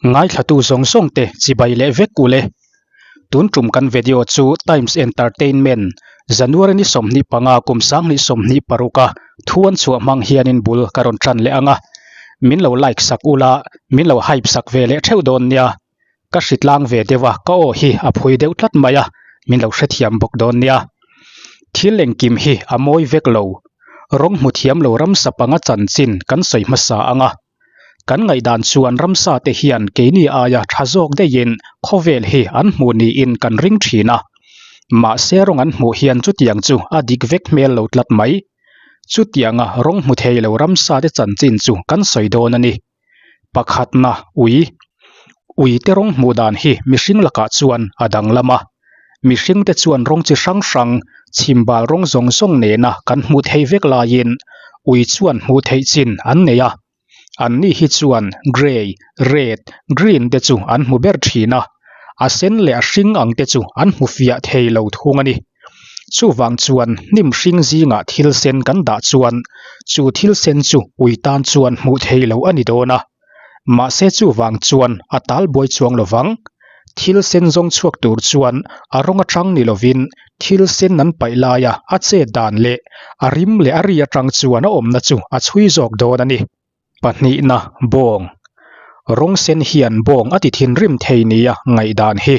Ngaithlatu zawng zawng te chibai leh vek ule. Tun tum kan video chu Times Entertainment January ni 25 kum 2026 a thu an chhuah hmang hianin bul ka rawn tan leh ang a. Min lo like sak ula, min lo hype sak ve leh theuh dawn nia. Ka hritlang ve deuh a, ka aw hi a phui deuh tlat mai a, min lo hrethiam bawk dawn nia. Thil engkim hi a mawi vek lo. Rawng hmu thiam lo ramsa panga chanchin kan sawi hmasa ang a. Kan ngaihdan chuan ramsa te hian keini aia tha zawk deihin khawvel hi an hmuh niin kan ring thin a. Mahse rawng an hmuh hian chutiang chu a dik vek hmel lo tlat mai. Chutianga rawng hmu thei lo ramsa te chanchin chu kan sawi dawn a ni. Pakhatna, ui. Ui te rawng hmuh dan hi mihring lakah chuan a danglam a. Mihring te chuan rawng chi hrang hrang, chhimbal rawng zawng zawng nena kan hmuh theih vek laiin ui chuan hmuh theih chin an nei a. Anni hi chuan grey, red, green te chu an hmu ber thin a, a sen leh a hring ang te chu an hmu fiah thei lo thung a ni. Chuvang chuan hnim hring zingah thil sen kan dah chuan chu thil sen chu ui tan chuan hmuh theih loh a ni dawn a. Mahse chuvang chuan a tal buai chuang lo vang. Thil sen zawng chhuak tur chuan a rawng atang ni lovin thil sen an paih laia a chet dan leh a rim leh a ri atang chuan a awmna chu a chhui zawk dawn a ni. Pahnihna, bawng. Rawng sen hian bawng a ti thinrim thei nia ngaihdan hi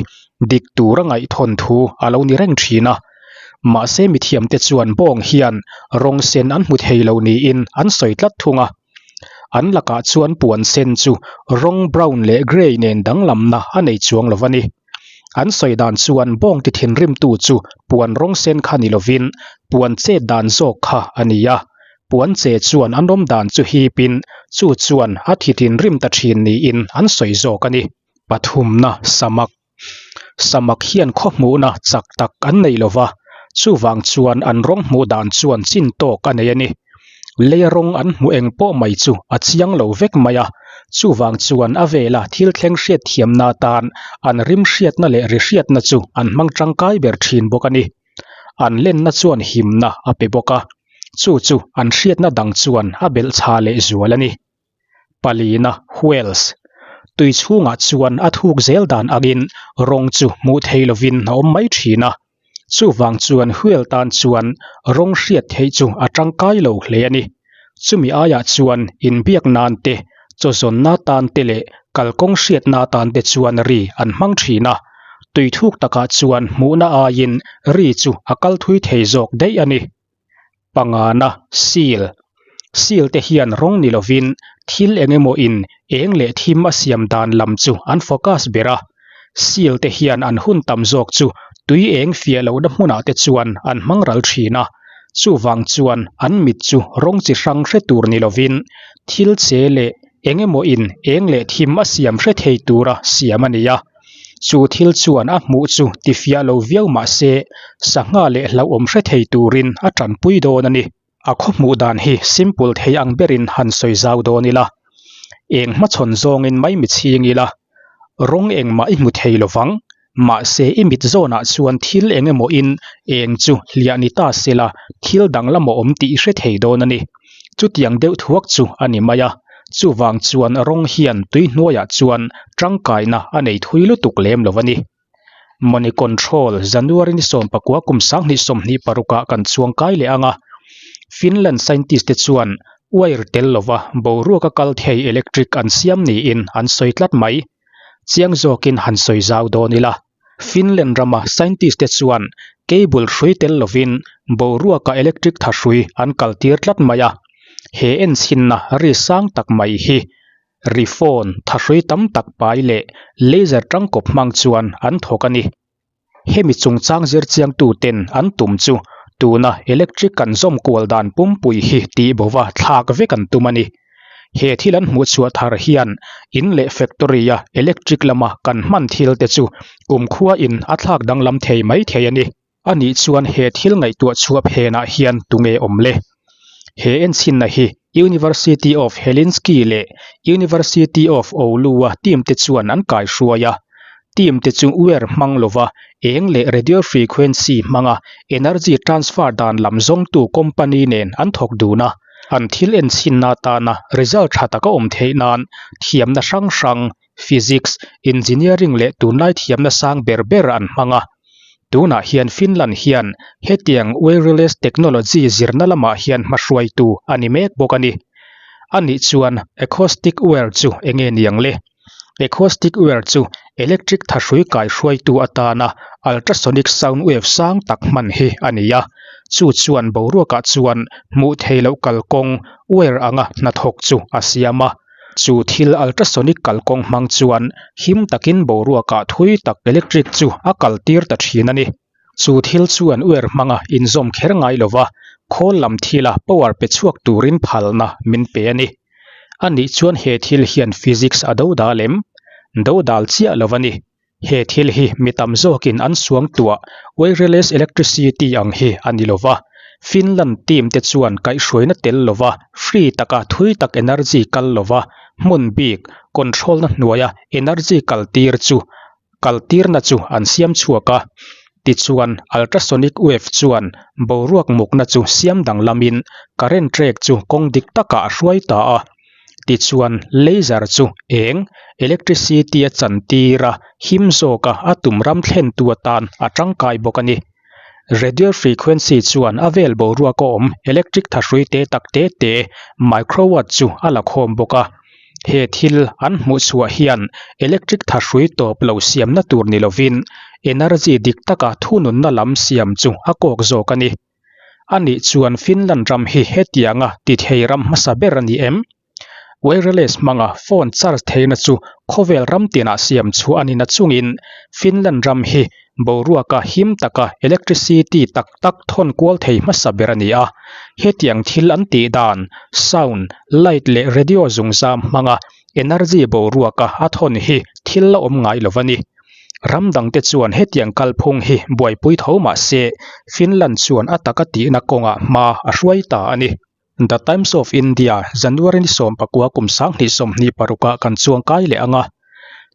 dik tura ngaihthawn thu a lo ni reng thin a. Mahse mithiamte chuan bawng hian rawng sen an hmu thei lo niin an sawi tlat thung a. An lakah chuan puan sen chu rawng brown leh grey nen danglamna a nei chuang lo a ni. An sawi dan chuan bawng ti thinrimtu chu puan rawng sen kha ni lovin puan chet dan zawk kha a ni a. Puan che chuan an awm dan chu hipin chu chuan a thi thinrim ta thin niin an sawi zawk a ni. Pathumna samak Samak hian khaw hmuhna chak tak an nei lo va, chuvang chuan an rawng hmuh dan chuan chin tawk a nei a ni. Leia rawng an hmuh eng pawh mai chu a chiang lo vek mai a, chuvang chuan a vela thil thleng hriat thiamna atan an rim hriatna leh ri hriatna chu an hmang tangkai ber thin bawk a ni. An lenna chuan himna a pe bawk a, chu chu an hriatna dang chuan a belhchhah leh zual a ni. Palina, Whales, tui chhungah chuan a thuk zel dan angin rawng chu hmuh thei lovin a awm mai thin a. Chuvang chuan whale tan chuan rawng hriat theih chu a tangkai lo hle a ni. Chumi aiah chuan inbiak nan te, chawzawnna tan te leh kalkawng hriatna tan te chuan ri an hmang thin a. Tui thuk takah chuan hmuhna aiin ri chu a kal thui thei zawk daih a ni. Pangana, Seal, Seal te hian rawng ni lovin thil eng emaw in eng leh thim a siam dan lam chu an focus ber a. Seal te hian an hun tam zawk chu tui eng fiah lohna hmunah te chuan an hmang ral thin a. Chuvang chuan an mit chu rawng chi hrang hre tur ni lovin thil che leh eng emaw in eng leh thim a siam hre thei tura siam a ni a. Chu thil chuan a hmuh chu tifiah lo viau mah se, sangha leh hlauhawm hre thei turin a tanpui dawn a ni. A khaw hmuh dan hi simple thei ang berin han sawi zau dawn ila. Eng hmachhawn zawngin mai mi chhing ila, rawng engmah i hmu thei lo vang. Mahse i mit zawnah chuan thil eng emaw in eng chu hliah ni ta sela thil danglam a awm tih i hre thei dawn a ni. Chutiang deuh thuak chu a ni mai a, chuvang chuan rawng hian tui hnuaiah chuan tangkaina a nei thui lutuk lem lo a ni. Money Control, January ni 19 kum 2026 ah kan chuang kai leh ang a, Finland scientist te chuan wire tel lova boruak a kal thei electric an siam niin an sawi tlat mai. Chiang zawkin han sawi zau dawn ila. Finland rama scientist te chuan cable hrui tel lovin boruaka electric tha hrui an kaltir tlat mai a. He enchhinna ri sang tak mai hi ri phone tha hrui tam tak pai leh laser tangkawp hmang chuan an thawk a ni. Hemi chungchang zirchiangtu ten an tum chu tuna electric kan zawm kual dan pumpui hi tih bova thlak vek an tum a ni. He thil an hmuh chhuah thar hian in leh factory a electric lama kan hman thil te chu kumkhua in a thlak danglam thei mai thei a ni. A nih chuan he thil ngaihtuah chhuah phenah hian tunge awm le? He enchhinna hi University of Helsinki leh University of Oulu a team te chuan an kaihruai a. Team te chu wire hmang lova eng leh radio frequency hmanga energy transfer dan lam zawngtu company nen an thawk dun a. An thil enchhinna atana result tha taka awm theih nan thiamna hrang hrang Physics, Engineering leh tunlai thiamna sang ber ber an hmang a. Tunah hian Finland hian hetiang wireless technology zirna lamah hian hmahruaitu a ni mek bawk a ni. Anih chuan acoustic wire chu enge niang le? Acoustic wire chu electric thahrui kaihruaitu atana ultrasonic sound wave sang tak hman hi a ni a, chu chuan boruakah chuan hmuh theih loh kalkawng wire anga hnathawk chu a siam a. Chu thil ultrasonic kalkawng hmang chuan him takin boruakah thui tak electric chu a kaltir ta thin a ni. Chu thil chuan wire hmanga inzawm kher ngai lova khawl lam thila power pe chhuak turin phalna min pe a ni. A nih chuan he thil hian physics a do dal em? Do dal chiah lo a ni. He thil hi mi tam zawkin an suang tuah wireless electricity ang hi a ni lo va. Finland team te chuan kaihhruaina tel lova free taka thui tak energy kal lova hmun bik control na hnuaia energy kal tir chu kaltirna chu an siam chhuak a. Tichuan, ultrasonic wave chuan boruak mukna chu siam danglamin current track chu kawng dik takah a hruai ta a. Tichuan, laser chu eng, electricity, a chantir a, him zawka a tum ram thlentu atan a tangkai bawk a ni. Radio frequency chuan a vel boruak a awm electric thahrui te tak te te, microwatt, chu a la khawm bawk a. He thil an hmuh chhuah hian electric thahrui tawp lo siamna tur ni lovin energy dik taka thununna lam siam chu a kawk zawk a ni. Anih chuan Finland ram hi hetianga ti thei ram hmasa ber a ni em? Wireless hmanga phone charge theihna chu khawvel ram tinah siam chhuah a ni na chungin Finland ram hi boruaka him taka electricity tak tak thawn kual thei hmasa ber a ni a. Hetiang thil an tih dan, sound, light leh radio zungzam hmanga energy boruaka a thawn hi thil la awm ngai lo a ni. Ram dangte chuan hetiang kalphung hi buaipui tho mah se Finland chuan a taka tihna kawngah hma a hruai ta a ni. The Times of India, January ni 19 kum 2026 ah kan chuang kai leh ang a.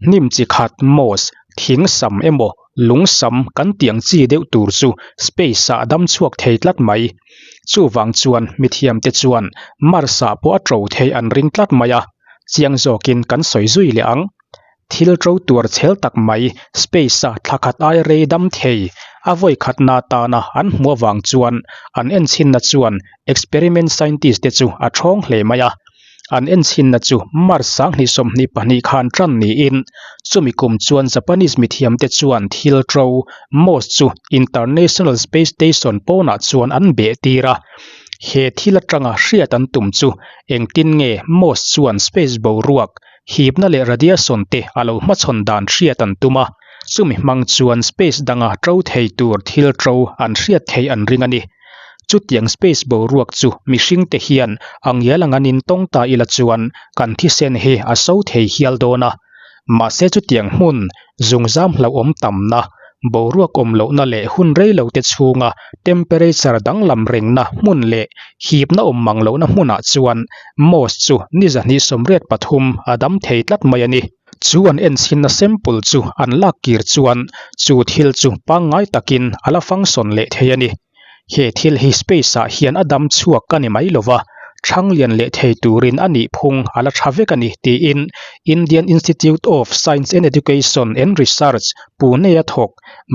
Hnim chi khat, moss, thing sam emaw lung sam kan tiang chi deuh tur chu space ah dam chhuak thei tlat mai. Chuvang chuan mithiamte chuan Mars ah pawh a to thei an ring tlat mai a, chiang zawkin kan sawi zui leh ang. Thil to tuar chhel tak mai space-a thla khat ai rei dam thei a vawi khatna atana an hmuh avang chuan an enchhinna chuan experiment scientist te chu a thawng hle mai a. An enchhinna chu March 2022 khan tan niin chumi kum chuan Japanese mithiamte chuan thil to moss chu International Space Station pawnah chuan an beh tir a. He thil atanga hriat an tum chu engtin nge moss chuan space boruak Hipna leh radiation te a lo hmachhawn dan hriat an tum a, chumi hmang chuan space danga to thei tur thil to an hriat theih an ring a ni. Chutiang space boruak chu mihring te hian a ngial ang an intawng ta ila chuan kan thisen hi a so thei hial dawn a. Mahse chutiang hmun zungzam hlauhawm tamna, boruak awm lohna leh hun rei lo te chhunga temperature danglam rengna hmun leh hipna awm mang lohna hmunah chuan moss chu ni 283 a dam thei tlat mai a ni. Chu an enchhinna sample chu an lak kir chuan chu thil chu pangngai takin a la function leh thei a ni. He thil hi space ah hian a dam chhuak a ni mai lo va, thang lian leh thei turin a nih phung a la tha vek a ni tiin Indian Institute of Science and Education and Research, Pune a thawk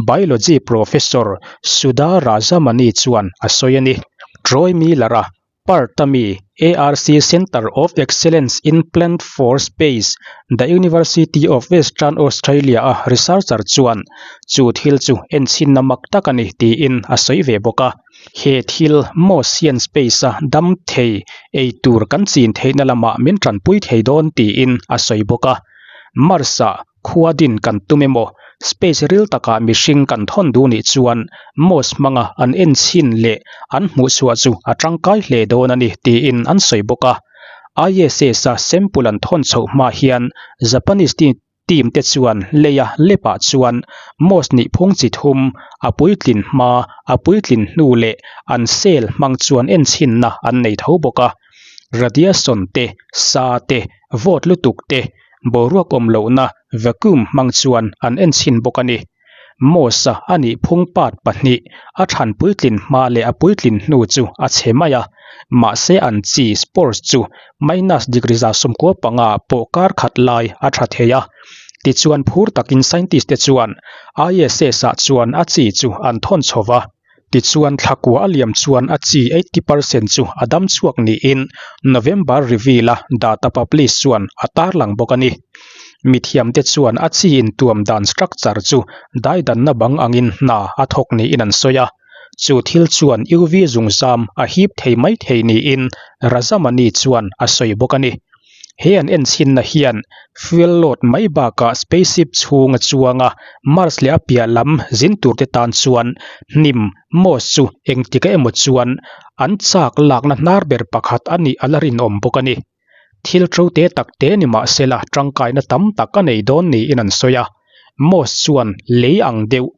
Biology Professor Sudha Rajamani chuan a sawi a ni. Troy Miller-a Part a mi ARC Centre of Excellence in Plant for Space, The University of Western Australia a researcher chuan chu thil chu enchhinna mak tak a ni tiin a sawi ve bawk a. He thil moss hian space a dam thei ei tur kan chin theihna lamah min tanpui thei dawn tiin a sawi bawk a. Mars-ah Khua din kan tum emaw, space ril takah mihring kan thawn duh nih chuan moss hmanga an enchhin leh an hmuhchhuah chu a tangkai hle dawn a ni tiin an sawi bawk a. ISS-a sample an thawn chhoh hma hian Japanese team te chuan leia lepah chuan moss nih phung chi thum, a puitlin hma, a puitlin hnu leh an cell hmang chuan enchhinna an nei tho bawk a. Radiation te, sa te, vawt lutuk te, Boruak awm lohna vacuum hmang chuan an enchhin bawk a ni. Moss-a a nih phung part pahnih, a than puitlin hma leh a puitlin hnu chu a chhe mai a, mahse an chi, spores, chu minus degree 95 ah pawh kar khat lai a tha thei a. Tichuan phur takin scientist te chuan ISS ah chuan a chi chu an thawn chho va. Tichuan thlakua a liam chuan a chi 80% chu a dam chhuak niin November reveal a data publish chuan a tarlang bawk a ni. Mithiamte chuan a chi intuam dan structure chu daidanna bang angin hna a thawk niin an sawi a. Chu thil chuan UV zungzam a hip thei mai thei niin Rajamani chuan a sawi bawk a ni. He an enchhinna hian fuel load mai bakah spaceship chhunga chuanga Mars leh a piah lam zin turte tan chuan hnim, moss, chu engtika emaw chuan an chak lakna hnar ber pakhat a nih a la rinawm bawk a ni. Thil to te tak te ni mah sela tangkaina tam tak a nei dawn niin an sawi a. Moss chuan lei ang deuh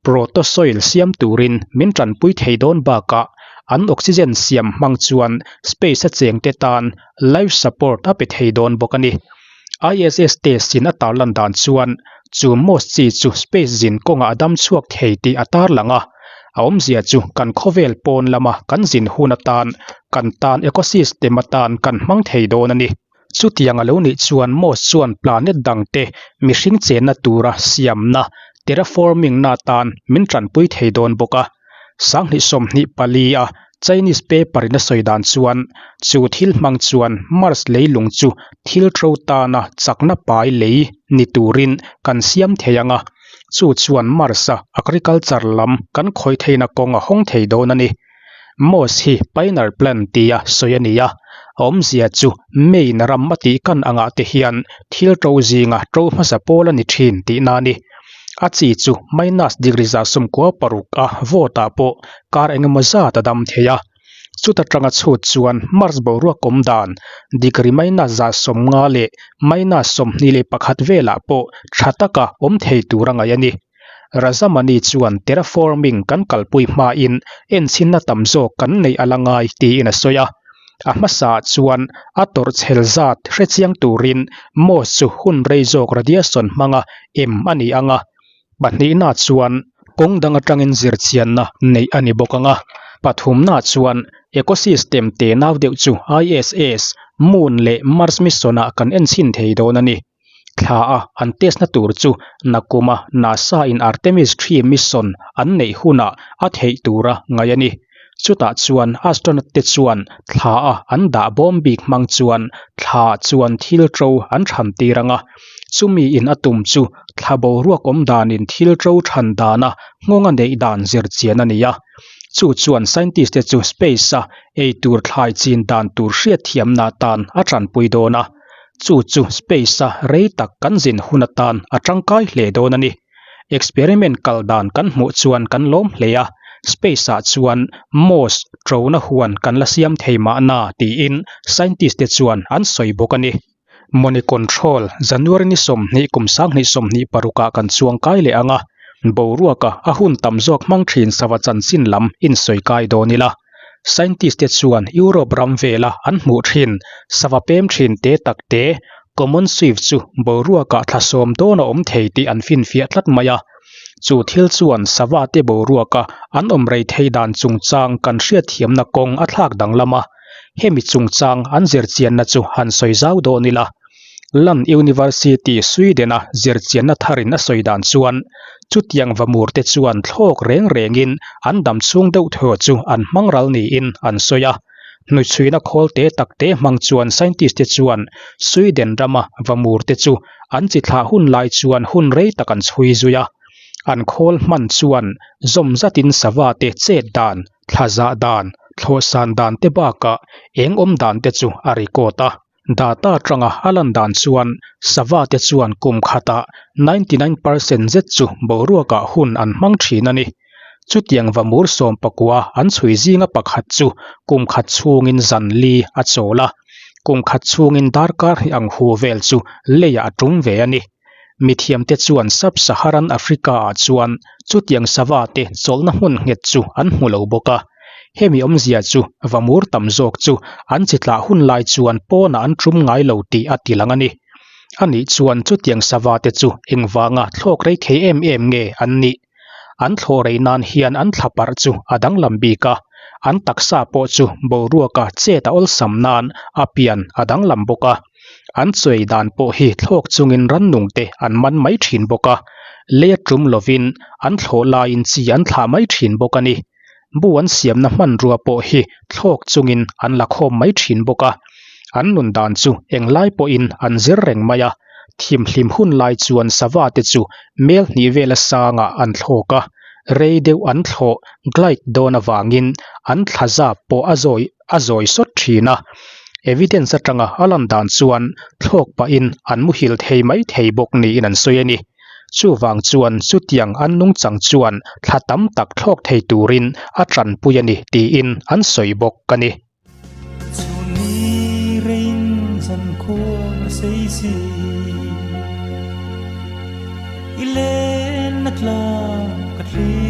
Protosoil siam turin min tanpui thei dawn bakah an oxygen siam hmang chuan space a chengte tan life support a pe thei dawn bawk a ni. ISS test in a tarlan dan chuan chu moss chi chu space zin kawngah a dam chhuak thei tih a tarlang a, a awmzia chu kan khawvel pawn lama kan zin hun atan kan tan ecosystem atan kan hmang thei dawn a ni. Chutiang a lo nih chuan Moss chuan planet dangte mihring chenna tura siamna, terraforming, na atan min tanpui thei dawn bawk a. 2024 a Chinese paper in a sawi dan chuan chu thil hmang chuan Mars leilung chu thil to tana chakna pai lei ni turin kan siam thei ang a, chu chuan Mars-a agriculture lam kan khawih theihna kawng a hawng thei dawn a ni. Moss hi pioneer plant tia sawi a ni a, a awmzia chu Maine ram a tih kan angah te hian thil to zinga to hmasa pawl a ni thin tihna a ni. A chi chu minus degree 96 a vawt ah pawh kar engemaw zat a dam thei a. Chuta tanga chhut chuan Mars boruak awm dan degree minus 50 leh minus 21 velah pawh tha taka awm thei tur a ngaih a ni. Rajamani chuan terraforming kan kalpui hmain enchhinna tam zawk kan neih a la ngai tiin a sawi a. A hmasaah chuan a tawrh chhel zat hrechiang turin moss chu hun rei zawk radiation hmanga em a ni ang a. Pahnihna chuan kawng dang atangin zirchianna neih a ni bawk ang a. Pathumna chuan ecosystem tenau deuh chu ISS, Moon leh Mars mission-ah kan enchhin thei dawn a ni. Thla a an test na tur chu nakuma NASA in Artemis 3 mission an neih hunah a theih tura ngaih a ni. Chutah chuan astronaut te chuan thla a an dah bawm bik hmang chuan thla chuan thil to an than tir ang a. Chumi in a tum chu thla boruak awm danin thil to than dana nghawng a neih dan zir chian a ni a. Chu chuan scientist te chu space a eitur thlai chin dan tur hriatthiamna atan a tanpui dawn a. Chu chu space-a rei tak kan zin hun atan a tangkai hle dawn a ni. Experiment kal dan kan hmuh chuan kan lawm hle a, space-ah chuan moss ṭona huan kan la siam thei mahna tiin scientist-te chuan an sawi bawk a ni. Money Control, January ni 20 kum 2026 ah kan chuang kai leh ang a, boruaka a hun tam zawk hmang thin sava chanchin lam insawi kai dawn ila. Scientist te chuan Europe ram vela an hmuh thin sava pem thin te tak te, common swift chu boruakah thla sawm dawn a awm thei tih an finfiah tlat mai a. Chu thil chuan sava te boruaka an awm rei thei dan chungchang kan hriatthiamna kawng a thlak danglam a. Hemi chungchang an zirchianna chu han sawi zau dawn ila. Lund University, Sweden-a zirchianna tharin a sawi dan chuan, chutiang vamurte chuan thlawk reng rengin an dam chhung deuh thaw chu an hmang ral niin an sawi a. Hnuchhuina khawl te tak te hmang chuan scientist-te chuan Sweden rama vamurte chu an chi thlah hun lai chuan hun rei tak an chhui zui a. An khawl hman chuan zawm zatin sava te chet dan, thla zah dan, thlawhsan dan te bakah eng awm dan te chu a record a. Data atanga a lan dan chuan sava te chuan kum khatah 99% zet chu boruakah hun an hmang thin a ni. Chutiang vamur sawmpakua an chhui zinga pakhat chu kum khat chhungin zan li a chawl a, kum khat chhungin darkar hi ang hu vel chu leiah a tum ve a ni. Mithiamte chuan Sub-Saharan Africa-ah chuan chutiang sava te chawlhna hmun nghet chu an hmu lo bawk a. Hemi awmzia chu vamur tam zawk chu an chi tlah hun lai chuan pawnah an tum ngai lo tih a tilang a ni. Anih chuan chutiang sava te chu engvanga thlawk rei thei em em nge an nih? An thlawh rei nan hian an thla parh chu a danglam bik a, an taksa pawh chu boruaka chet a awlsam nan a pian a danglam bawk a. An chawi dan pawh hi thlawk chungin rannung te an man mai thin bawk a, leia tum lovin an thlawh laiin chi an thlah mai thin bawk a ni. Bu an siamna hmanrua pawh hi thlawk chungin an la khawm mai thin bawk a, an nun dan chu englai pawhin an zir reng mai a, thimhlim hun lai chuan sava te chu mel hnih vela sangah an thlawk a, rei deuh an thlawh glide dawn avangin an thla zap pawh a zawi a zawi sawt thin a, evidence atanga a lan dan chuan thlawk pahin an muhil thei mai thei bawk niin an sawi a ni. Chuvang chuan chutiang an nungchang chuan thla tam tak thlawk thei turin a tanpui a ni tiin an sawi bawk a ni. Chhunni rein zan khua a sei si I len na tlang ka thlir.